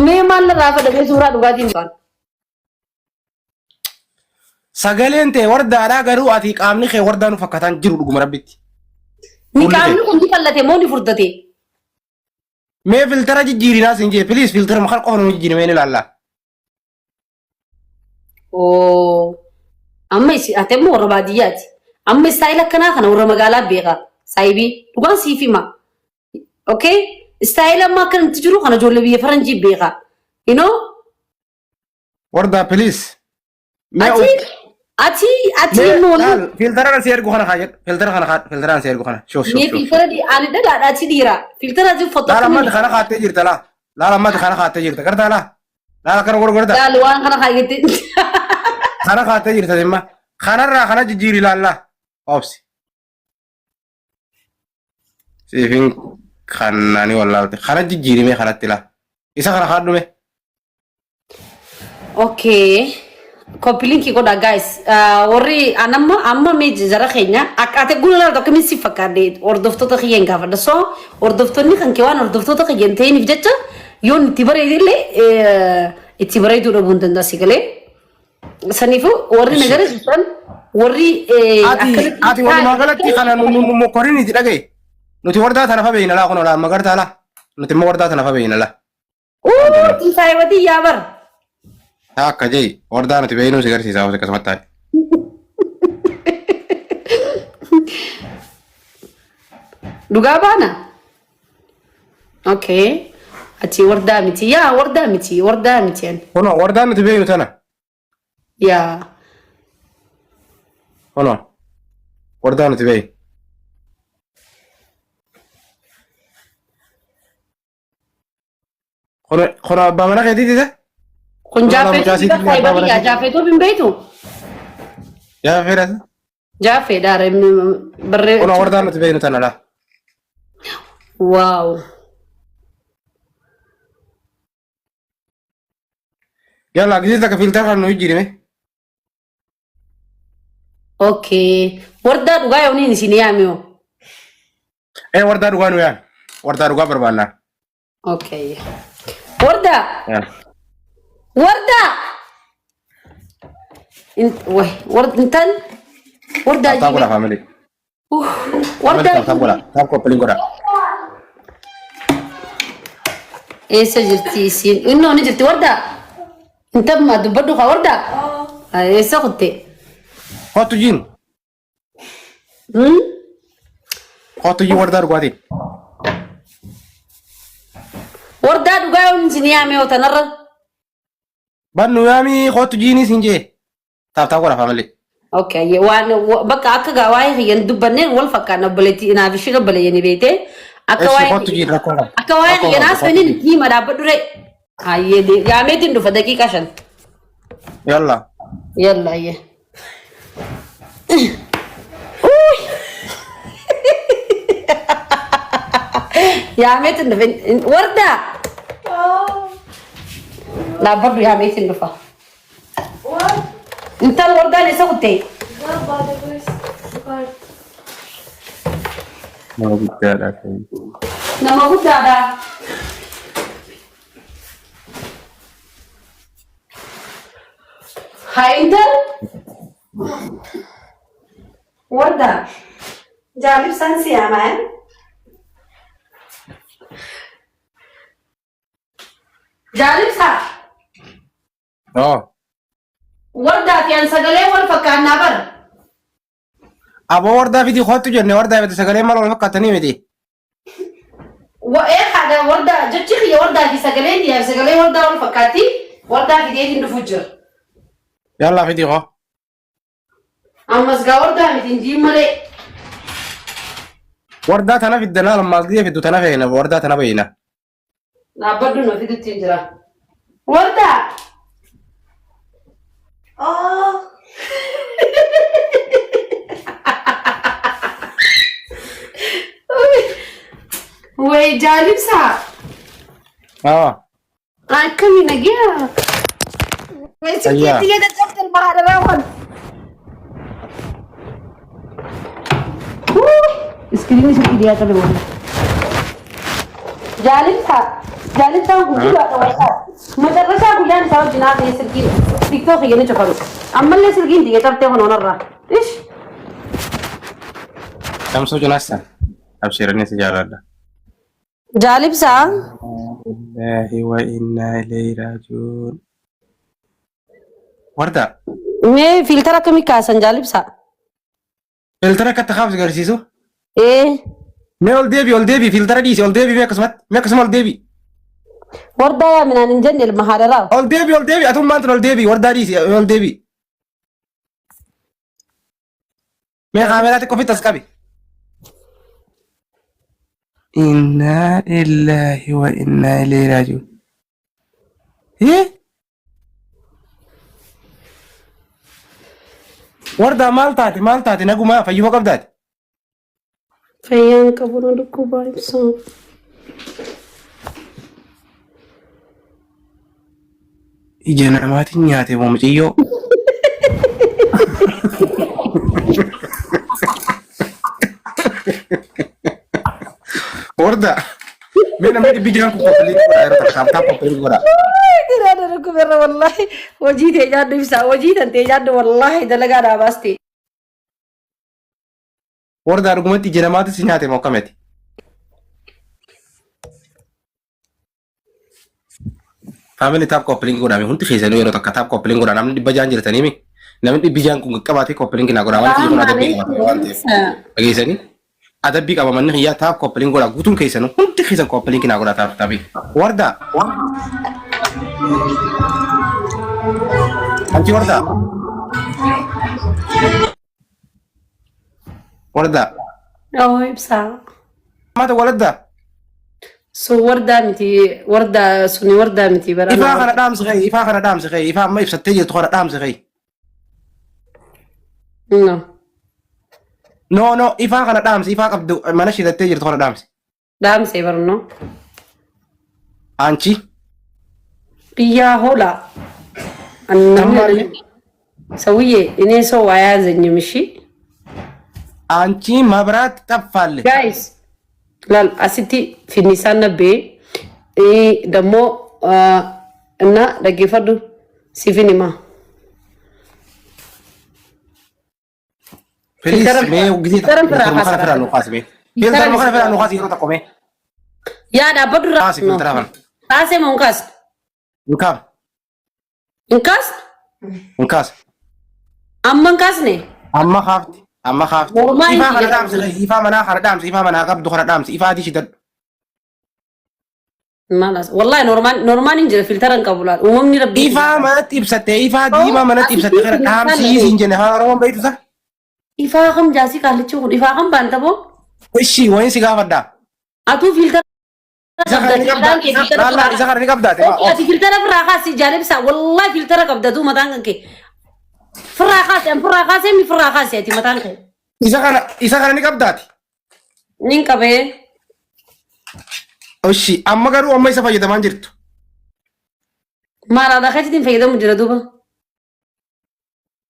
Mee maal narraa fedhamee suuraa dhugaatiin ba'an. Sagaleen tee wardaadhaa garuu ati qaamni kee wardaa nu fakkaataan jiru dhuguma rabbitti. Ni Fuulli qaamni kee. kun ni qallate moo ni furdate? Mee filtara jijjiirinaa siin jee please filtara makan qofa nu jijjiirime ni ilaalla. Oo. Amma isi ati amma warra baadiyyaati. Amma istaayila akkanaa kana warra magaalaa beeka. Saayibii dhugaan siif hima. Okay? Istaayila amma akka nuti jiru kana ijoollee biyya faranjii beeka. You know? Wardaa please. Mee Ati ati ati mee immoo waliin laal filtara si ergu kana kaa jedhu filtara kana kaa filtara si ergu kana shoof shoof mee shoof. filtara ani dhalaadha ati dhiira. Filtara ati Laal fottoo ammatti kana kaattee jirta laa. Laal ammatti kana kaattee jirta gartaa laa. Laal akkana gorgorta. Laal waan kana kaayyette. Kana kaattee jirta dhimma. Kanarraa kana jijjiiri laallaa. Obsi. Siifin kannaani wallaalte. Kana jijjiirimee kanatti laa. Isa kana kaadhume. Okay. Copy link godha guys. Warri an amma amma mee jara keenya akka ati guna laal tokko si fakkaadhe hordoftoota kiyya hin gaafadha. So hordoftoonni kan kee waan hordoftoota kiyya hin ta'iniif jecha yoon itti bareedillee itti bareeduu dhabuu hin danda'a si galee. Saniifuu warri na gara jirtan warri Ati akkanatti ati walumaa galatti kana nu nu mokkorin itti dhagaye. Nuti wardaa tana fa beeyna laa kun olaa magartaa laa. Nuti immoo wardaa tana fa beeyna laa. Uu saayibatii yaa bar. Taa akka jee wardaa nuti beeynuu si garsiisa obsi akkasumatti taa'e. Dhugaa baana. Okay. Ati wardaa miti. Yaa wardaa miti. Wardaa miti ani. Kunoo wardaa nuti beeynu tana. Yaa. Kunoo wardaa nuti beeynu. Kun abbaa mana keetiiti isa? Kun Kun jaaffee mucaa tuubi siitii abbaa mana yaa keetiiti. jaaffee tuubi hin beektu? Jaaffee dha. Jaaffee dhaara barree. Kun wardaa nuti beeknu tana laa. Waaw. Yalla gisee takka filtar kan nu jijjiirime. Okay. Wardaa dhugaa yooniin isin yaame hoo? Ee wardaa dhugaa nu yaame. Wardaa dhugaa barbaannaa. Okay. Wardaa. Yaa. Wardaa. Way intal wardaa Taap godha faamilii. Faamilii wardaa taap godha. Taap koppiliin godha. Eessa jirti isiin? Innoo ni jirti wardaa. Intamma dubbadhu kaa wardaa. Eessa kutte? Kottu jiin. Kottu jiin wardaa dhugaatiin. Wardaa dhugaa yoon isin yaame yoo tanarra. Bannu yaamii kottu jiinii siin jee. Taap taap godha faamilii. Okay, waan bakka akka gaa waa'ee kiyyan dubbanneen wal fakkaanna obboleettii naaf isheen obboleeyyanii beekte. Akka Eessi waa'ee kottu jiin rakkoo qaba. akka waa'ee Rakkoo kiyyan qabdu kottu haasofaniin jiin. hima dhaabbadhu ree. Hayyee yaameetiin dhufa daqiiqaa 5. Yalla. Yalla hayyee. Yaameetiin dhufa. Wardaa dhaabbadhu yaameetiin dhufa. Intal wardaan eessa kuttee? Nama guddaadha. Nama guddaadha. Haa intal. Wardaa. Jaalibsaan si yaamaa. Jaalibsaa. Oo. Wardaa fi an sagalee wal fakkaannaa bar. Aboo wardaa fidii kottu jenne wardaa fidi sagalee maal wal fakkaatanii miti. Wa'ee haadha wardaa jechi kiyya wardaa fi sagaleen kiyya fi sagalee wardaa wal fakkaatti wardaa fideetiin dhufu jira. Yallaa fidii koo. Ammas gaa wardaa miti hin jiin malee. Wardaa tana fiddanaa lammaas gizee fiddu tana feena wardaa tana beeyna. Dhaabbadhu na fidutti hin jira. Wardaa! Oh. Way jaalibsaa. Ah. Akkami nagiyaa? Way Fayyaa. silkii tiyya caccabte ilma haadha raawwan. Iskiriinii silkii dhiyaa qabe waan. Jaalibsaa. Jaalibsaan kun dhugaadha wallaahi. Macarrashaa guyyaan isaa wajjin haasa'ee silkiin TikTok kiyya ni cufame. Ammallee silkiin tiyya cabtee kun onarraa. Ish. Shamsuu cinaassan. Abshiiranii si jaaladha. Jaalibsaa. Illaahi wa innaa ilayhi raaji'uun. Warda. Mee fiiltara akkamii kaasan jaalibsaa? Filtara akka itti kaaftu agarsiisu. Ee. Mee ol deebi ol deebi filtara dhiisi ol deebi mee akkasumatti mee akkasuma ol deebi. Wardaa yaa minaan hin jenne ilma haadharaa. Ol deebi ol deebi atummaan tun ol deebi wardaa dhiisi ol deebi. Mee kaameraa xiqqoo ofitti as qabi. Innaa lillahi wa innaa ilayhi raaji'uun. Hee? Wardaa maal taate maal taate nagumaa fayyuma qabdaate. Fayyaan qabu na dhukkubaa ibsaa. Ija namaatiin nyaate moo muciyyoo. Wardaa mee namni dhibbi jiran kun koppilii godhaa yeroo takka taap koppilii godhaa. Garaa na dhukkuberra wallaahi hojii tee nyaadhu ibsaa hojii tan tee nyaadhu wallaahi dalagaa naa baaste. Wardaa dhugumatti ija namaatu si nyaate moo akkamiti? Family tap copy link godhame hundi keessanuu yeroo takka tap copy link godhaa namni dhibba jaan jirtanii mi namni dhibbi jaan kun qabaatee copy link naa godhaa waan kiyya kun adabbii qaba waan ta'eef dhageessanii adabbii qaba manni kiyyaa tap copy link godhaa guutuun keessanuu hundi keessan copy link naa godhaa tap tapii wardaa anchi wardaa wardaa Oo ibsaa. mata waladdaa Sun wardaa miti wardaa suni wardaa miti bara. Ifaa kana dhaamsi ka'e ifaa kana dhaamsi ka'e ifaa amma ibsattee jirtu kana dhaamsi ka'e. No. No no ifaa kana dhaamsi ifaa qabdu mana shidattee jirtu kana dhaamsi. Dhaamsee barnoo. Anchi. Biyyaa hoolaa. Ammaallee. ሰውዬ እኔ ሰው አያዘኝም። እሺ አንቺ መብራት ጠፋል። ጋይስ ላል አሲቲ ፊኒሳን ነቤ ደግሞ እና dhaggeeffadhu siifin hima. Please mee ጊዜ Filtara firaa kana firaa nu kaasi mee. Filtara kana firaa nu kaasi yeroo tokko mee. Yaa dhaabbadhu irraa. Kaasi filtara kana. Kaasee moo hin kaasne? Hin kaaf Hin kaasne? hin kaas. Amma hin kaasne? Amma kaafti amma kaafti. Mormaa hin Ifaa kana jedhamu. dhaamsi ifaa manaa kana dhaamsi ifaa manaa qabdu kana dhaamsi ifaa adii shidadhu. Maal as wallahi normaal normaal hin jira filtara hin qabu laal uumamni rabbii. Ifaa manatti ibsatte ifaa diimaa manatti ibsatte kana dhaamsii siin jenne afaan Oromoon beektu sa? Ifaa kam jaasii qaallichi kun ifaa kam baanta boo? Ishi wayin si gaafadha. Atuu filtara Isa kana ni qabda. Laallaa isa kana ni qabdaate. Ati filtara firraa kaasi jaalibsa wallahi filtara qabda tuu mataan kan kee. Firraa kaasi an firraa kaasee mi firraa kaasi ati mataan kee. Isa kana ni qabdaate. Nin qabee. Ishi amma garuu amma isa fayyadamaa jirtu. Maal aadaa keetiin fayyadamu jira duuba.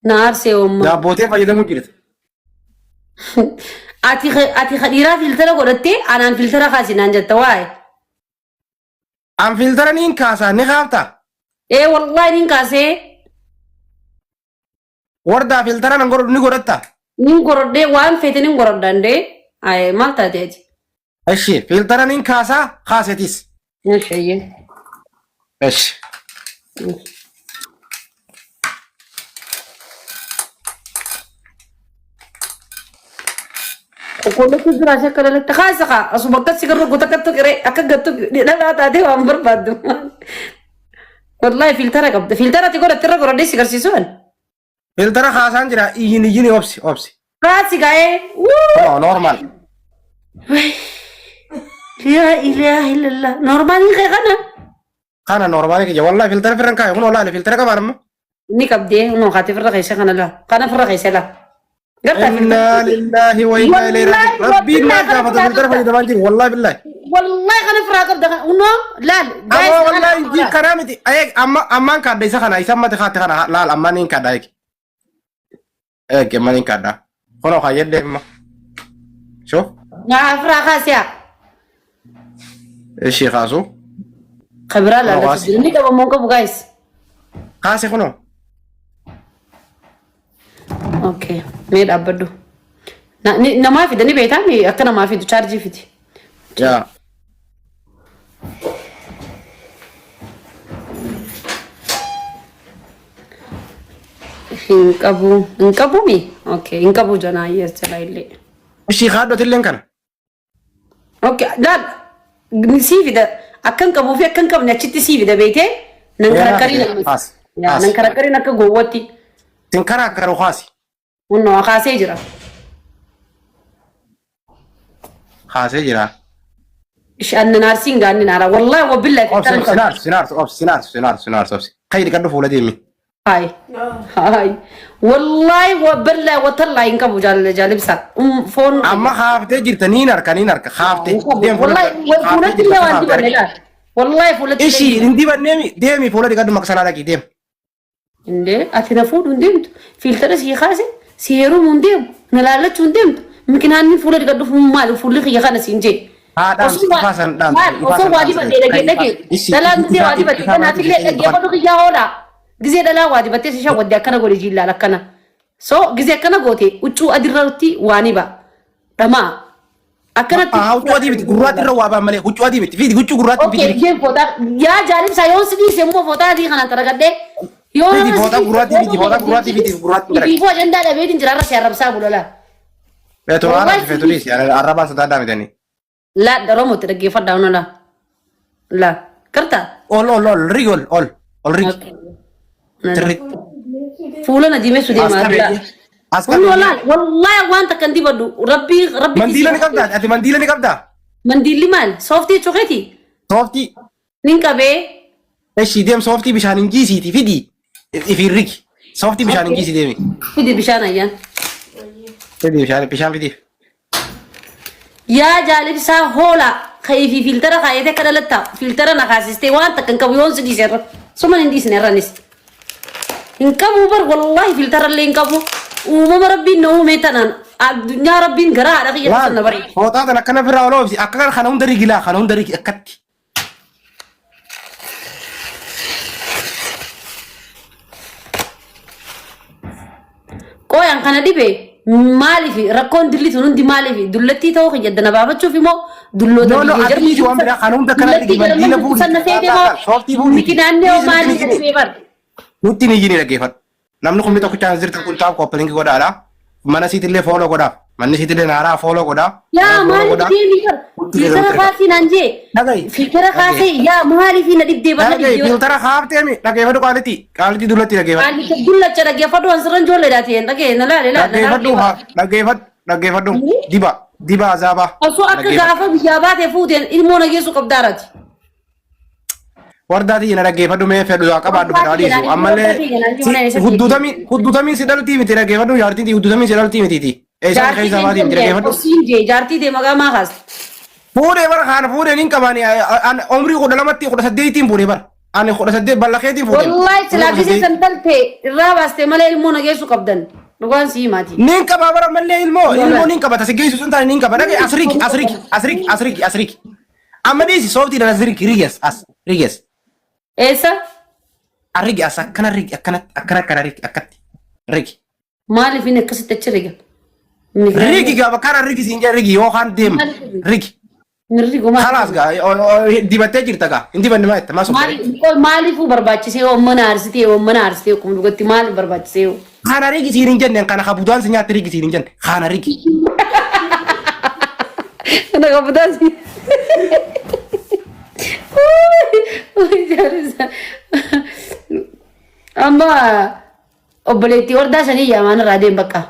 Na aarsee oomma. Daabbootee fayyadamuu jirta. Ati ati dhiiraa filtara godhattee anaan filtara kaasi naan jetta waa'ee. An filtara niin kaasaa ni kaafta. Ee wallahi nin kaasee. Wardaa filtara nan godhadhu ni godhatta. Nin gorodhee waan feete nin gorodhan dee. Aye maal taate ati? Ishi filtara niin kaasaa kaasetis. Isheeyyee. Ishi. Qulqulluutti jira ishee akka lalatti kaasa kaa asuma akkas si garuu goota akka tuqiree akka gattu dhalaa taatee waan barbaaddu. Wallahi filtara qabda. Filtara ati godhatte irra godhadhee si garsiisu an. Filtara kaasaan jira iyyin iyyin obsi obsi. Kaasi gaa'ee. No normal. Laa ilaaha illallah. Normaaliin kee kana. Kana normaali kiyya wallahi filtara firran kaaya kun wallahi filtara qabaan amma. Ni qabdee noo kaatee firra keessa kana laa. Kana firra keessa laa. Gartaa Inna lillahi wa inna ilayhi Wallahi, raaji'uun. Rabbiin maal wallahi, gaafata filtara fayyadamaa jiru wallahi billahi. Wallahi kana firraa qabda kana. Unoo laal. Amma wallahi injii kanaa miti. Eeg amma ammaan kaadda isa kana isa ammatti kaatte kana laal ammaan niin kaadda eeg. Eeg ammaan niin kaadda. Kunoo kaayyadde amma. Shoo. Naa firraa kaasiyaa. Ishii kaasu. Ka biraa Kunoo laallatu kaase. jira. Ni qaba moo hin qabu guys? Kaase kunoo. Okay. Mee dhaabbadhu. Namaa fida ni beektaa mi akka namaa fidu chaarjii fidi. Yaa. Hin qabu. Hin qabu mi? Okay. Hin qabu janaa yes jalaa illee. Ishii kaadhotilleen kana. Okay, laal sii fida akka hin qabuu fi akka hin qabne achitti sii fida beektee nan Yaa karakkariin fide ammas. haas Yaa haas. nan karakkariin akka gowwatti Sin karaa karu haasi. hunnoo kaasee jira. Haasee jira. Ishi annan aarsiin gaanni naara wallahi wabillahi Obsi fittara hin obsi qabu. naarsu sinaarsu obsi sinaarsu sinaarsu sinaarsu obsi. Kayi dhiqadhu fuula deemi. Haay haay wallahi wabillahi watallahi hin qabu jaalibsa foon Amma haaftee jirta niin harka niin harka haaftee. hin qabu Deem fuula wallahi dhiqadhu. Haaftee fuulatti jirta illee waan haafte dibanne arge. laal wallahi fuulatti illee Ishii hin hin dibanneemi deemi fuula dhiqadhu maqsalaa dhaqii deem. Indee ati na fuudhu hin deemtu fiiltara sii kaase si heerumu hin deemu na laallachuu hin deemtu mikinaanni fuula dhiqadhuuf maali fuulli kiyya kana siin jee. Haadhaan Osoo ifaa san dhaamsa maal ifaa osoo san waa dhaamsa dibadhee dhagee dhagee Ishii dhalaan gisee ifaa waa dibatte ifaa kanaaf manatti illee ishee dhaggeeffadhu kiyyaa hoodha gisee dhalaa waa dibattee si shawwadde akkana godhe jiillaal akkana so gisee akkana goote huccuu adirratti waa ni ba'a dhamaa akkanatti Haa huccuu adii miti gurraatti irra waa ba'an malee huccuu adii miti fidi huccuu gurraatti Okay, fidi. jeen fooxaa yaa jaalibsaa yoon si dhiise immoo fooxaa adii kanaan taragadhee yoo Fidi nama si fooxaa dhiise gurraatti fidi fooxaa gurraatti fidi gurraatti darage. Ifiifuu ajandaa dhabeetiin jira irra si arrabsaa bulala. Feetu waan Wallahi ati feetu dhiisi arrabaan sodaadhaa mitanii. Laa Oromootti dhaggeeffadhaa ona laa. Laa gartaa. Ol ol ol rigi ol ol ol rigi. Sirriitti. Fuula na diimessu As deemaa qabee. laa. As Wanni qabee. wallahi wallahi waan takka hin dibadhu rabbii rabbi Mandiila ni qabdaa ati mandiila ni qabdaa. Mandiilli maal sooftii jechuu keeti Sooftii. nin qabee. Eshi deem sooftii bishaan hin jiisiiti fidi ifiin rigi. Sooftii bishaan hin jiisi deemi. Fidi bishaan ayyaan. Fidi bishaan bishaan fidi. Yaa jaalibsaa hoola ka'ii fi fiiltara kaayatee akka dhalatta fiiltara na kaasistee waan takka hin qabu yoon si dhiise irra suman hin dhiisne irranis. Hin qabu bar wallaahi fiiltara illee hin qabu. Uumama rabbiin na uume tanaan addunyaa rabbiin garaa haadha kiyya keessa na Laal bareeche. fooxaa tan akkana firraa ol oofsi akka kana hunda rigi laa kana hunda rigi akkatti. Qooyaan kana dhibe maaliif rakkoon dilli tun hundi maaliif dullattii ta'uu kiyya addana baafachuuf immoo dulloota No no biyya ati dhiisi waan biraa kana hunda akkana dullattii rigi mandiila jedhaman fuudhi. sana seete moo Sooftii fuudhi. mikinaannee hoo Dhiisi maaliif nutti dhibee bar. Nutti ni jini dhaggeeffadhu. Namni kumni tokko chance jirtan kun taa'u koppiliinki godhaadha. Mana siitillee fooloo godhaa. Manni siitillee naaraa fooloo godhaa. Yaa Mana fooloo maaliif godhaa. deemii bar Hundi fiiltara keessan kaasii naan jee Dhaga'i. fiiltara kaasee Dhaga'i. yaa maaliif na dhibdee bar na Dhaga'i dhibdee. fiiltara haafteemi dhaggeeffadhu qaalitti. Qaalitti dullatti dhaggeeffadhu. Qaalicha dullacha dhaggeeffadhu waan sirran ijoolleedhaa ta'een dhagee na laale laale na Dhaggeeffadhu laale. haa dhaggeeffadhu dhaggeeffadhu. Diba diba azaabaa. Osoo akka Dhaggeeffadhu. gaafa biyyaa baatee fuuteen ilmoo na geessu qabdaarati. Wardaa tiyya na dhaggeeffadhu mee fedhu haa qabaadhu fedha dhiisu ammallee huddutamiin huddutamiin si dhaltii miti dhaggeeffadhu jaartiin tiyya huddutamiin si dhaltii mitiiti. Eessaan keessa baatii miti dhaggeeffadhu. Jaartii jee jaartii tee maqaa maa kaasta? Fuudhee bara kana fuudhee nin qabaani umrii 12tti 18tiin fuudhee bara ani 18 ballakeetiin fuudhee. Wallahi silaa gisee san dhalte irraa baastee malee ilmoo na geessu qabdan. Dhugaan sii himaati. Nin qaba bara mallee ilmoo ilmoo nin qaba tasi geessu sun taane nin qaba dhagee asriiki asriiki asriiki asriiki asriiki. Amma dhiisi sooftii dhala rigi rigi as as rigi as. Eessa? Rigi as akkana rigi akkana akkana akkana rigi akkatti rigi. Maaliif inni akkasitti achi riga? Rigi gaafa kana rigi siin jedhe rigi yookaan deema rigi. Mirrigu maali? Kalaas gaa dibattee jirta gaa hin dibanne maa jetta maa sobdee. Maaliifuu barbaachisee yoo mana aarsitee yoo mana aarsitee akkuma dhugatti maaliif barbaachisee yoo? Kana rigi siin hin jenne kana kabudaan si nyaatte rigi siin hin jenne kana rigi. Kana kabudaan si. Amma obboleettii wardaa sanii yaamaan irraa deem bakka.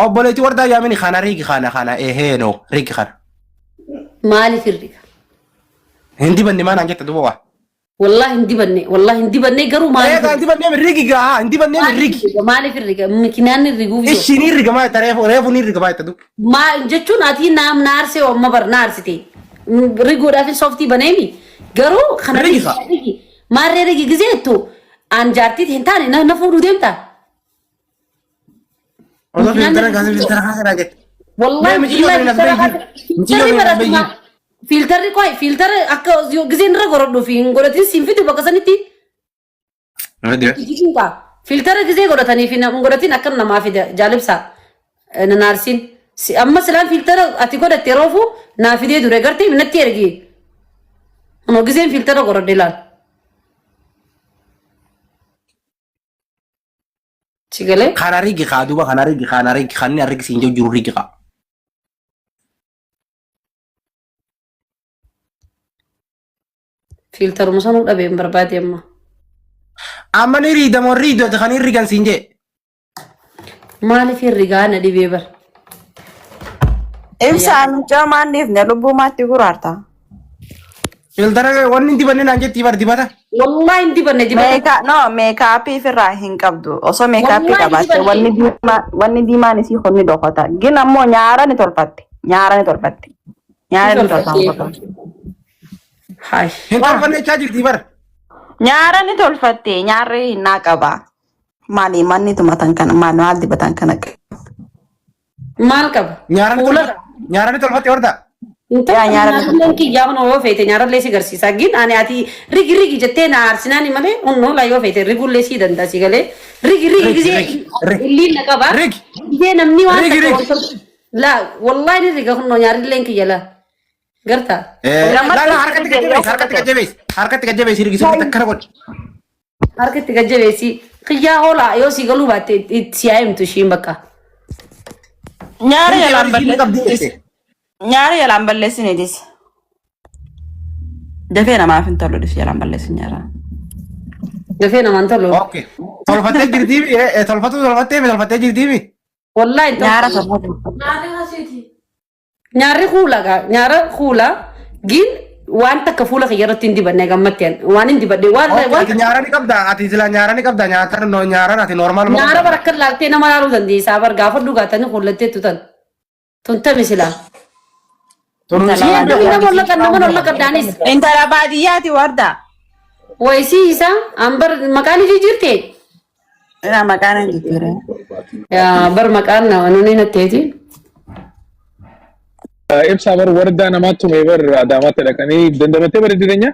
Obboleettii wardaa yaamini kana rigi kana kana eheenoo rigi kana. Maaliif hirriga? Hin dibanne maa naan jette duuba waa. Wallahi hin dibanne, wallahi hin dibanne garuu maaliif Eegaa hin dibannee rigi gaa hin dibannee rigi. Maaliif hirriga? Mikinaan riguuf yoo. Ishi ni riga maa jetta reefu reefu ni riga maa jetta duuba. Maa jechuun ati naam naarsee amma bar naarsite. Riguudhaaf sooftii baneemi. Garuu kana Rigi kaa. rigi. Maarree rigi gizee jettu an jaartii hin taane na fuudhuu deemta. Osoo filtara kaasee filtara kaasee naa jette. Wallahi Mee miciyyoo billahi kana filtara as kaasee. beeyi. Miciyyoo Filtarri kana as beeyi. baratuma. Filterri qoy filtera akka gizeen irra gorodhu fi hin godhatin siin fidu bakka sanitti. Jijiinqa. Filtera gizee godhatanii fi hin godhatin akkam namaa fida jaalibsa nanaarsin. Amma silaan filtera ati godhatte yeroofu naa fidee dure gartee natti ergi. Kunoo gizeen filtera godhadhe laal. Si galee? Kana rigi kaa duuba kana rigi kana rigi kan inni rigi siin jiru rigi kaa. Filteruma sanuu dhabee hin barbaade amma. Amma ni riidamoo riidu ati kan hin rigan siin jee. Maaliif herrigaa na dhibee bar? Ibsaa mucaa maan dhiifne lubbuu maatti guraarta. Filtara wanni hin dibanne naan jettii bar dibata. Wallahi hin dibanne dibata. Meekaa no meekaappii ofirraa hin qabdu. Osoo meekaappii Wallahi hin qabaatte dibanne. wanni diimaa wanni diimaan isii kun ni dhokata. Gin ammoo nyaara ni tolfatte. Nyaara ni tolfatte. Nyaara Ni ni tolfatte. tolfatte. Hai. Hin tolfanne jechaa jirtii bar. Nyaara ni tolfatte. Nyaarri hinnaa qaba. Maali manni tumatan kana maal maal dibatan kana. Maal qaba? Nyaara ni Fuula. tolfatte. Nyaara ni tolfatte horta. Hin Yaa tolfanne nyaara ni nyaaralleen tolfatte. kiyyaa kun yoo feete nyaarallee si garsiisa. Gin ani ati rigi rigi jettee na arsinaani malee hunnoo laa yoo feete rigullee si danda'a si galee. Rigi rigi Rigi gisee rigi rigi illiin na qaba. rigi Gisee namni waan rigi takka rigi. wal tolchu. Laa wallahi ni riga hunnoo nyaarilleen kiyya laa. Gartaa. Laa Gammachuu laa harkatti gajjabeessi harkatti gajjabeessi harkatti gajjabeessi rigi sirriitti akkana godhi. Harka itti gajjabeessi. Kiyyaa hoolaa yoo si galuu baatte itti si haa himtu ishiin bakka. Nyaara Fuutee jalaan bar ishiin ni qabdi balleessinis. jette. Nyaara jalaan balleessiniitis. Dafee namaaf hin tolu dhis jalaan balleessin nyaara. Dafee namaan tolu. Okay. Tolfattee jirtii tolfatu tolfattee mi tolfattee jirtii mi? Wallahi hin Nyaara tolfanne. tolfatu. Nyaarri kuula gaa nyaara kuula gin waan takka fuula kiyya irratti hin dibanne gammatti an waan hin dibadhe waan Okay, waan ati nyaara ni qabda ati sila nyaara ni qabda nyaata no nyaara ati normal ma nyaara qabda. bara akka laaltee nama laaluu dandeessaa bar gaafa dhugaatanii kuullattee tutan tuntami silaa. Tun Intala siin Mee beeku. nama olla qabda nama olla qabdaanis Intala baadiyyaati warda. wayisii isaa an bar maqaan ishii jirte Ina maqaan hin jijjiirre. yaa bar maqaan nama nuni natteeti. Ibsaa bar wardaa namaa tumee bar Adaamaatti dhaqanii dandamattee bara jireenya.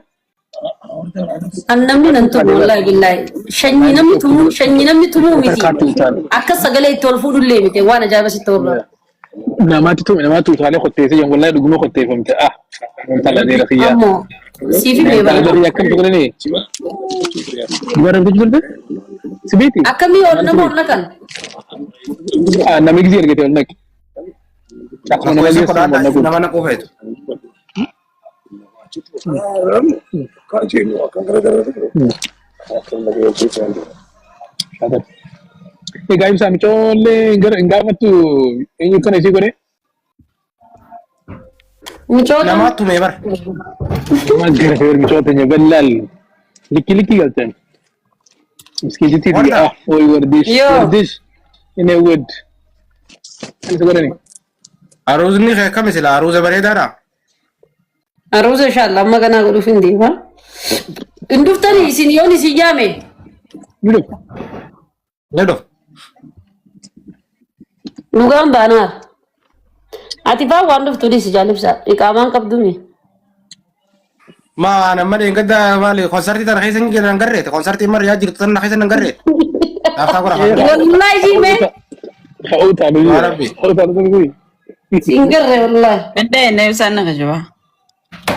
An namni nan tumu wallahi billahi shanyii namni tumuu shanyii namni tumuu miti Takkaatti utaale. akka sagalee itti ol fuudhullee miti waan ajaa'iba sitti horraa. Namaatti tume namaatti utaalee qotteessee jiran wallahi dhuguma qotteeffamte. Ah intala dheera kiyyaa. Ammoo siif himee Intala bara. dheera akkam tuqnani. Dubara bitachuu turte? Si beekti? Akkamii ol nama ol naqan? Ah namni gisee argate ol naqi. Akkuma nama Lakkoofsa geessu kudha nama adda naqu. nama naquu feetu. Egaa ibsaa micoollee hin gaafattu eenyu kana isii godhe? Micoota Namaa tumee bar. Nama gara feer micoota nya ballaal likki likki galchan. Miskiititti Warda. ah oi wardish Yoo. wardish ine wad. Kan isa godhani. Aruuzni kee akkami sila aruuza bareedaadha. Aruuza inshallah amma ganaa godhuuf hin deema. Hin dhuftanii isin yoon isin yaame Ni dhufa. Ni dhufa. dhugaan baanaa. Ati faa waan dhuftu dhiisi jaalibsa. Iqaamaan qabdumi. Maa nama dheengadda maali konsartii tana keessa hin jiran garreete konsartii maryaa jirtu tana keessa hin garreete. Taaftaa godha afaan. Wallahi siime Ka'uu taanu Yaa Rabbi. Ka'uu taanu sun siin garre wallahi. Indee inni ibsaan na kajuba.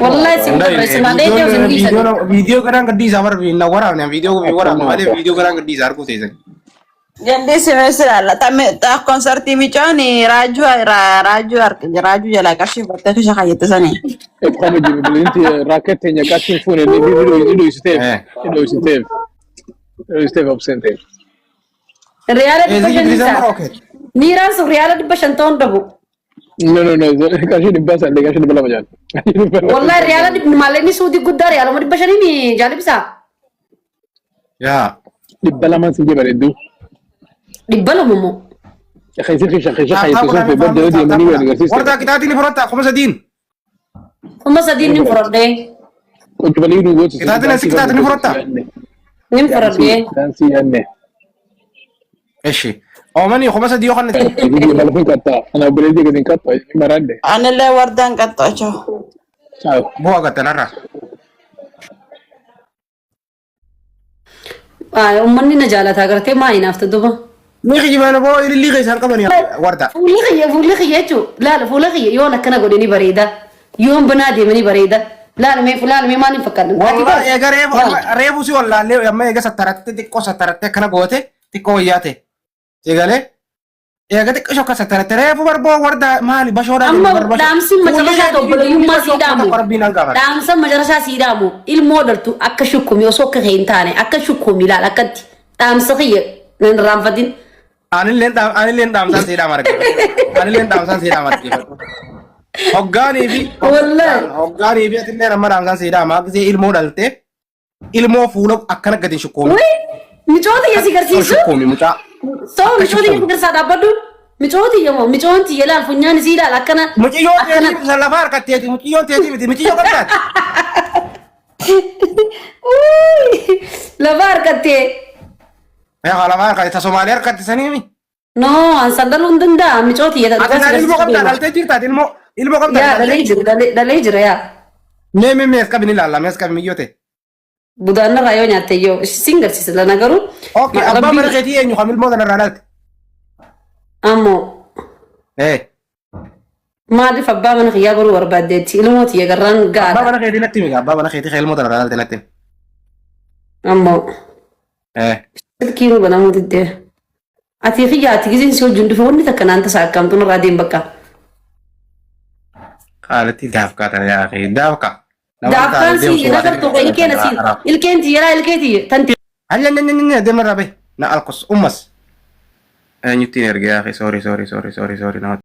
Wallahi siin garre simaa dheedhee isin dhiisan. Viidiyoo garaan gaddiisaa bara na waraabne viidiyoo waraabne malee viidiyoo garaan gaddiisaa arguu teessan. Jalli simee ilaalla. Ta konsartii micoon raajuu raajuu raajuu jalaa qarshii battee kisha kayyette sanii. Qoma jiru bilinti raakette nyaqaatti fuune ni dhoysiteef ni dhoysiteef dhoysiteef obsenteef. Riyaala dhibba Eezii shan Idrisaa isaa. mara okeet. Miiraan sun riyaala 500 ta'uun dhabu. No no no qarshii dhibbaa saallee qarshii 200 jaal. Wallahi riyaala dhibba maallaqni suutii guddaa riyaaluma 500 jaalibsaa. Yaa. 200 si jebare hedduu. 200 immoo. Keessa keessa keessa Taaftaa kayyette godhaa sun fee badda deemanii wal agarsiiste. Wardaa kitaatiin ni fudhatta 3000. 3000 ni fudhadhee. Qochi balii nu gootu. Kitaatiin asi kitaatiin ni fudhatta. Ni fudhadhee. Daansii yaadne. Eshi. Oomanii 3000 yoo kan Malafin qaxxaa. Ana obboleettii gadi hin qaxxaa. Inni maraadde. Anillee wardaan qaxxaachoo. Ciao. Bu'aa gattanarraa. Uummanni na jaalataa gartee maa hinaafta duba. Ni kijibaan boo ilillii keessaan qabanii warda. Fuulli kiyya jechuun laala, fuula kiyya yoon akkana godhe ni bareeda. Yoon banaa deeme ni bareeda. Laala mee, laala mee, maal hin fakkaatu? Wallahi eega reefu reefu si wallaallee amma eega sattaratte, xiqqoo sattaratte akkana goote, xiqqoo wayyaa ta'e. Eegalee eega xiqqoo shokka sattaratte reefu barboo warda maali bashoodhaa. Amma dhaamsi macarashaa obboleeyyummaa sii dhaamu. Rabbiin an gaafata. Dhaamsa macarashaa sii dhaamu, ilmoo dhaltu akka shukkumi osoo akka kee hin taane akka shukkumi laal akkatti dhaamsa kiyya hin raanfatin. Anilleen dhaamsaan sii dhaama argifadhu. Anilleen dhaamsaan sii dhaama argifadhu. Hoggaanii fi Wallahi. Hoggaanii fi atillee amma dhaamsaan sii dhaama gisee ilmoo dhalte ilmoo fuula akkana gadi hin shukkoomi. Wai micoota iyya si garsiisu. Shukkoomi mucaa. So micoota iyya si garsiisaa dhaabbadhu. Micoota iyya moo micoon tiyya laal, funyaan isii laal akkana. Muciyyoon teetii san lafa harkatteeti, muciyyoon teetii miti, muciyyoo qabdaati. Uy, lafa harkattee. Yaa lafa harkatte ta Somaalee harkatte saniimi. No, an sandaluu hin danda'a, micoota iyya Ati naan ilmoo qabdaa, dhaltee jirtaati, ilmoo qabdaa? Yaa, dhalee jira, dhalee jira yaa. Mee mee mee, as qabi ni ilaalla, mee as qabi miyyoo ta'e. Budaannarraa yoo nyaatte yoo sin garsiisa lana garuu. Okay, abbaa mana keetii eenyu kam ilmoo kanarraa dhalte? Ammoo Eh, maaliif abbaa mana kiyyaa baruu barbaaddeetti? Ilmoo tiyya garraan abbaa gaadha. mana keetii natti himi, abbaa mana keetii kan ilmoo kanarraa dhalte natti himi. Ammoo Eh, silkiin banamuu diddee. Ati kiyya, ati gizeen si wajjin dhufe wanni takka naan tasa akkamtu narraa deem bakka. Qaalitti daafkaa tana yaa akhi, daafkaa. Daafkaan si nagartu ilkeen asiin ilkeen tiyyaraa ilkee tiyya tanti. Hanya deemarraa bahi. Na alkos ummas. Eenyuttiin erge yaa akhi? Sorry, sorry, sorry, sorry, sorry namatti.